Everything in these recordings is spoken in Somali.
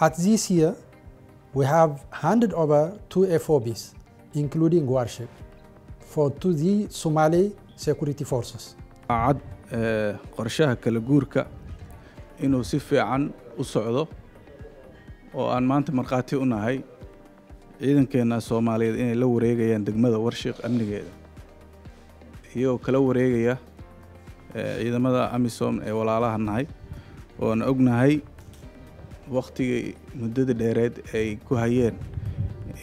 At this year, we have handed over 2 FOBs, including warship, for to the Somali security forces. Cad qorshaha kala guurka inuu si fiican u socdo oo aan maanta markhaati u nahay ciidankeena Soomaaliyeed inay la wareegayaan degmada Warshiq amnigeeda, iyagoo kala wareegaya ciidamada AMISOM ee walaalaha nahay, oo aan ognahay waqtigii muddada dheereed ay ku hayeen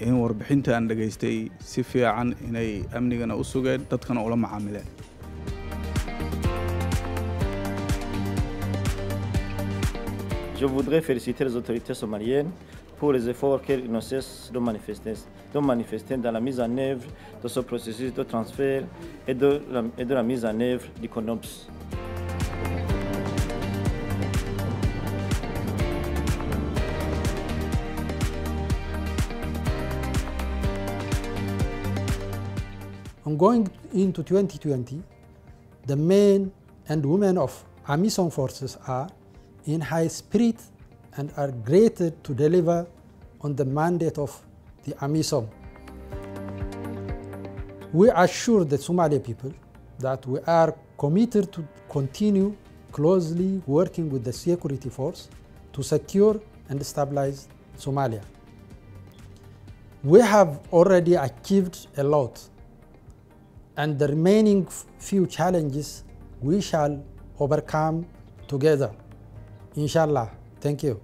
in warbixinta aan dhageystay si fiican inay amnigana u sugeen, dadkana ula macaamileen. Je voudrais féliciter les autorités somaliennes pour les efforts qu'elles ne cessent de manifester dans la mise en œuvre de ce processus de transfert et de la mise en œuvre du CONOPS. On going into 2020, the men and women of AMISOM forces are in high spirit and are grateful to deliver on the mandate of the AMISOM. We assure the Somali people that we are committed to continue closely working with the security force to secure and stabilize Somalia. We have already achieved a lot, and the remaining few challenges we shall overcome together. Inshallah. Thank you.